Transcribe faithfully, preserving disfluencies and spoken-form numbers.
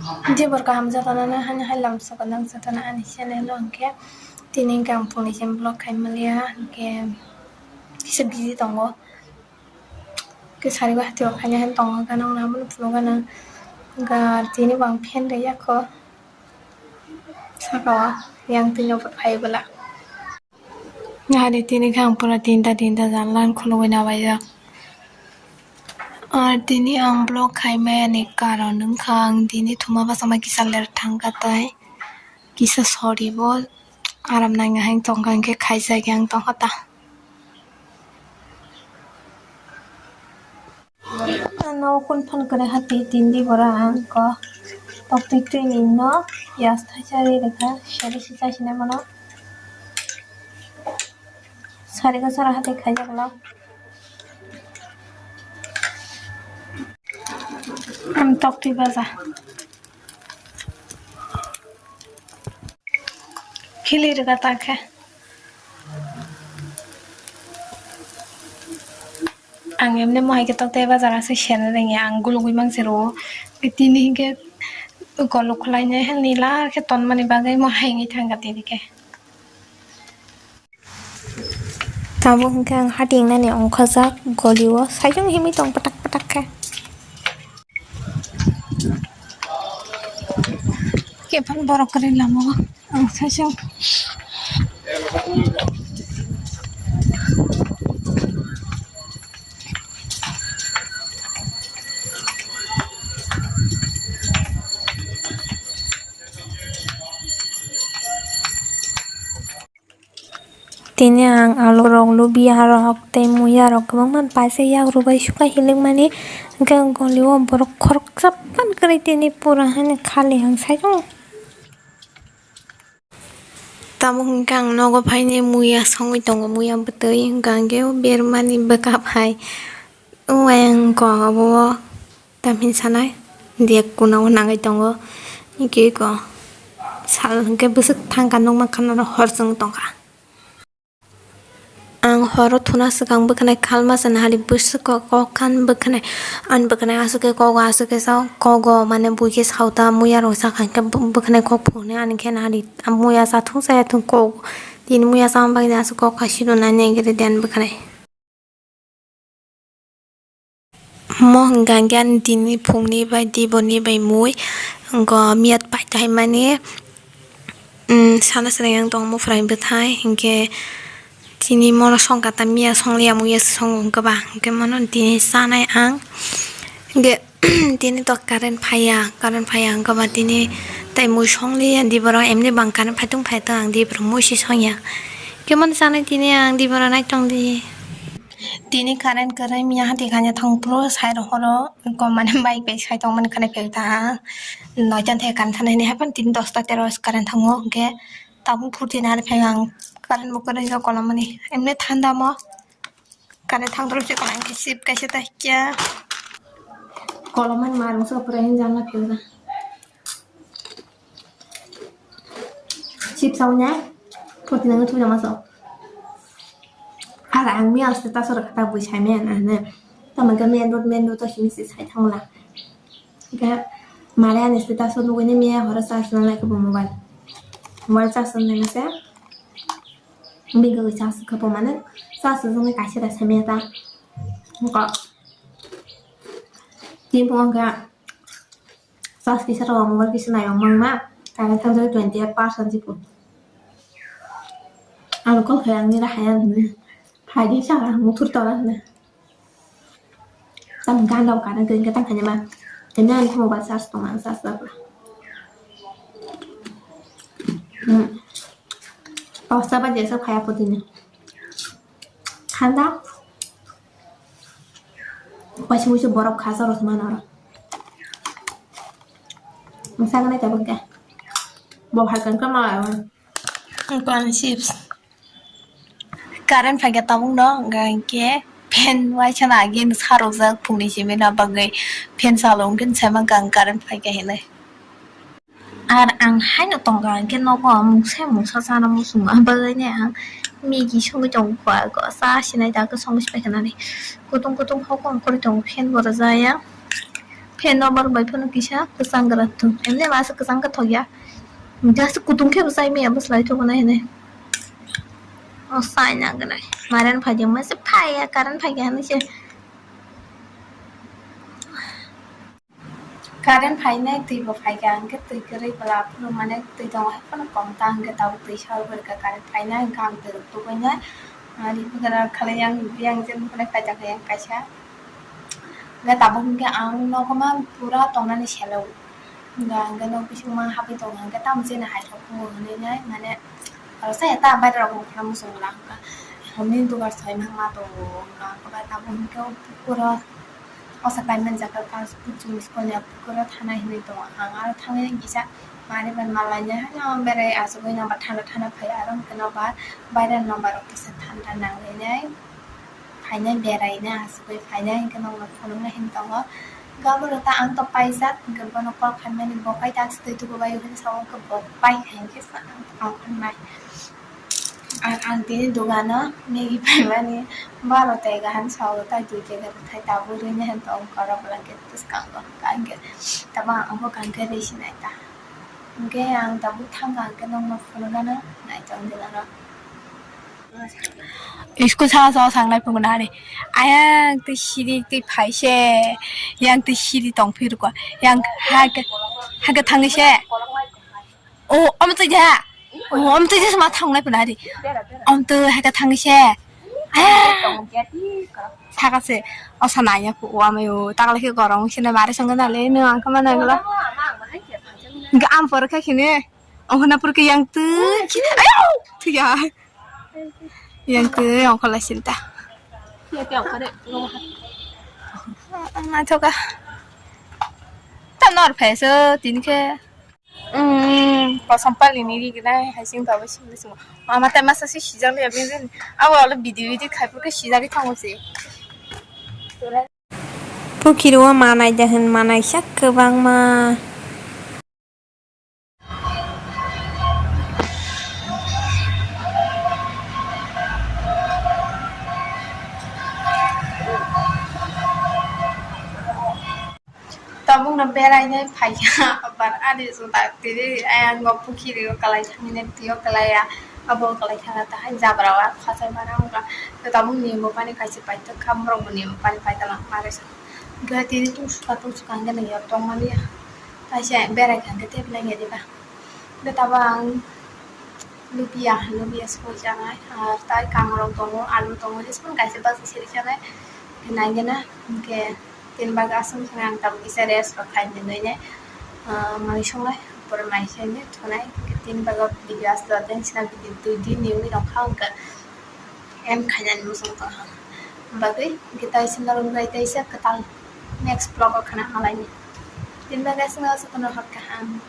Jibor kaham jotono no hani hai lamsogo nang jotono ani channel o hwnkhe tini hwnkhe ang phone ni vlog khai maliya hwnkhe kisa busy tongo. Hwnkhe sari bai hati o khaina han tongo gana wngna abono phunukgana hwnkhe tini bo ang fan rwya kho saka o yang twi no phai bwla. Hari tini khe ang pura tinta tinta janla khulugwi nabaijak. Ar tini ang vlog khai maya ni karon wngkha ang tini thuma bwsama kisa ler thangkha tai kisa sori bo aram nangya hai tongkha hwnkhe khaijak yang tongkha ta. Ano kun phan kwrwi hati tindi bora ang ko tok twi twi ni no piyas thaisa ri rwkha sari si chai sinai mano sari ko sara hati khaijak lo ang tok twi baja. Khili rwkha ta khe. Ang emne mohai khe tok tei bazar aswk sena rwngya, ang gulugwi mang se rwo. Tini hinkhe kolok khwlainai hani la khe tonmani bagwi mohai wngwi thangkha tini khe. Tabuk hwnkhe ang hati wngnani ongkhorjak golio, saijwng himwi tong pwtak pwtak khe. Kephang borok kwrwi lama o ang saijwng. Tini ang alu rok, lubia rok tei muya rok kwbangma paisa yak rwbai sukha hilikmani, hwnkhe golio borok khoroksa phan kwrwi tini pura hani khali ang saijwng. Tamo hwnkhe ang nogo phaini muya songwi tongo, muya bwtwi hwnkha hwnkhe o bermani bwkha phai. O ayang kok abo o tamhin sanai diya kuna o nangwi tongo. Hwnkhe eko sal hwnkhe bwswk thangkha nukmankha norok hor chwng tongkha. Ang horo thuna swkang bwkhanai khalma sana hari bwswk kok khan bwkhanai. Ani bwkhanai aswk khe kogo aswk khe sao kogo mane buikhe saota muya rok sakha hwnkhe bwkhanai kok phunuknai ani khe nari muya sathung chaya thung kok tini muya chama bagwi aswk kok kaisa rwnani giri den bwkhanai. Mo hwnkha hwnkhe ani tini phungni bai diboni bai mui wngkha miyat paithai mani, mm, sana swrwng yang tongo muphrai bwthai hwnkhe tini mono songkha ta miya songliya muya se songo hwnkhe ba hwnkhe mono tini chanai ang hwnkhe tini to current phaiya current phaiya hwnkhe ba tini tai mui songliya diborok emni bang current phai tong phai tong ang diborok mui se songya hwnkhe mono chanai tini ang diborok nai tongdi. Tini current kwrwi mia hati kanya thang phuru sai rohoro kom mane bike bai sai tong mani khana phek ta noita the current thang nai hapan tini dosta tero current thango hwnkhe tabuk phuru tini hari phai ang current bo kwrwi no kono mani emni thanda mo current thang phuru se kono hwnkhe sip kaisa ta kya kono mani marung se pura hin jang na phek ta. Chips au nya, poti nang thu jama so. Hala ang mi aste ta sor kata bui sai men ane. Tama ga main road main road to simi si sai thang la. Ga mare ane aste ta sor nugui ne mi hora sa sor na ko mobile. Mobile sa sor ne se. Bi ga sa sor ka po mane. Sa sor ne ka se da sai me ta. Ko. Tin po ga. Charge kisa rw mobile kisa nai rw mangma, kare thang jagwi twenty eight percent si phone. Aro kok hai ang nira hai ang hwnwi. Phaidi saka muthur tora hwnwi. Tam ganda o kare gari gatang kanya ma. Tene ang mobile charge tong ang charge da pura. Hmm. Pasta ba jesa phaya putini. Thanda. Waisa waisa borok khacha rw mano oro. Ang saknai tabuk khe. Bo hai khe ma. Ang chips. Current phaikha tabuk no, hwnkha hwnkhe fan waisa na agi sarokjak phungni simi na bagwi fan chalo hwnkhe sai mankha ang current phaikha hinwi. Ar ang haino tongkha hwnkhe nogo mungsa mungsa chana muchungo, bagwi ne ang Maggie songwi tongo kho, cha sinai da khe songwi se paikha nani. Kutung kutung hokong kwrwi tongo, fan bo rwjaya. Phen rok bai phano kisa kwchang kwrak thung. Emne masa kwchang khe thokya. Just kutung khe bo chai maya bwslai thok nai hinwi. O chai na gwnai. Maren phaidi masa phaiya, current phaikha hinwi se. Current phainai twi bo phaikha, hwnkhe twi kwrwi bwla phuru mane twi tongo hai phano kom ta, hwnkhe tabuk twi sal gori kha current phainai, hwnkhe ang twi rok tubui nai. Ani phugra khalai yang, yang jen phunai phaijak yang kaisa. Hwnkhe tabuk hwnkhe ang nogo ma pura tongnani selo. Hwnkhe ang khe nok bisingma habwi tongo, hwnkhe tamo chini hai rok phungo hinwi nai, mane oro chaya ta baira rok wngkha muchung gwnang hwnkha. Hwnwi dugar soi ma ma tongo, hwnkha tabuk hwnkhe o pukur o osa kaiman jaka kha, kuchung school ni pukur o thanai hinwi tongo. Ang aro thangwi kisa mari ban malai nai, haino berai achugwi nokbar thanda thanda phai, aro hwnkhe nokbar baira nokbar rok kisa thanda nangwi nai. Phainai beraina asugwi phainai, hwnkhe nokno phunukna hinwi tongo. Gaburo ta ang to paijak, hwnkhe bono call khaimani, bo pai ta ang se twi tububai hwnwi sao, hwnkhe bo pai hai hwnkhe ang tong khainai. Ar ang tini dogano Maggie paimani baro tega hwn sao, tai twi tega rwthai tabuk rwini hwn tong koro bwlangket bwskango, hwnkhe tamo ang bo kaham khe rwi sinai ta. Hwnkhe ang tabuk thangkha, hwnkhe nokno phunukgano naitong dinaro. School saka saka sangnai phunukna hari. Ayang twi siri twi phaise, yang twi siri tong phirukwa. Yang hake, hake thangwi se. O, om twi ja. O, om twi ja ma thangnai phunukna hari. Om twi hake thangwi se. Ayang. Saka se. O sana ya pu wa mayo. Takle ke gorong sene mare sangna le no angkama nangla. Ga am por kha khine. Ongkhorna purkhe yang twi. Ayo! Twi ya. Yang twi ongkhorlai silta. Naithoka. Ta nor phaisa tini khe. Mm, kosom pali ni ri gina hai sing tabo sing sing. Mama ta masa si sijang le bin bin. Awa le video video khai purkhe sijari thango se. Pukhiro manai da hwn manai sak kwbangma. Tabukno berainai phaikha, abar ani juda tiri ayang o pukhiri o kwlai thangwi twi o kwlai ya, abo kwlai thangna tahai jabra o khachai mano wngkha. Tabuk ni bo pani kaisa paithak kha, borok bo ni bo pani paithak lang mare sa. Hwnkhe tini tungsuka tungsuka hwnkhe nang ya tongmani ya. Kaisa berai kha hwnkhe tei belai ya diba. Hwnkhe tabuk ang lubia, lubia soi janai, ar tai kangrok tongo, alu tongo, jesphano kaisa bwsa siri janai, naigena, hwnkhe tini bagwi aswk wngkha ang tabuk kisa rest rok khainai, ah, manwi songnai, pore mai khainai thunai, hwnkhe tini bagwi video aswk tei sina video dui din ni wngwi rwkha, hwnkhe end khainani muchung tongkha. Bagwi hwnkhe tai sina rwngbai teisa kwtal next vlog o khna malaini. Tini bagwi aswk no aswk no hor kaham.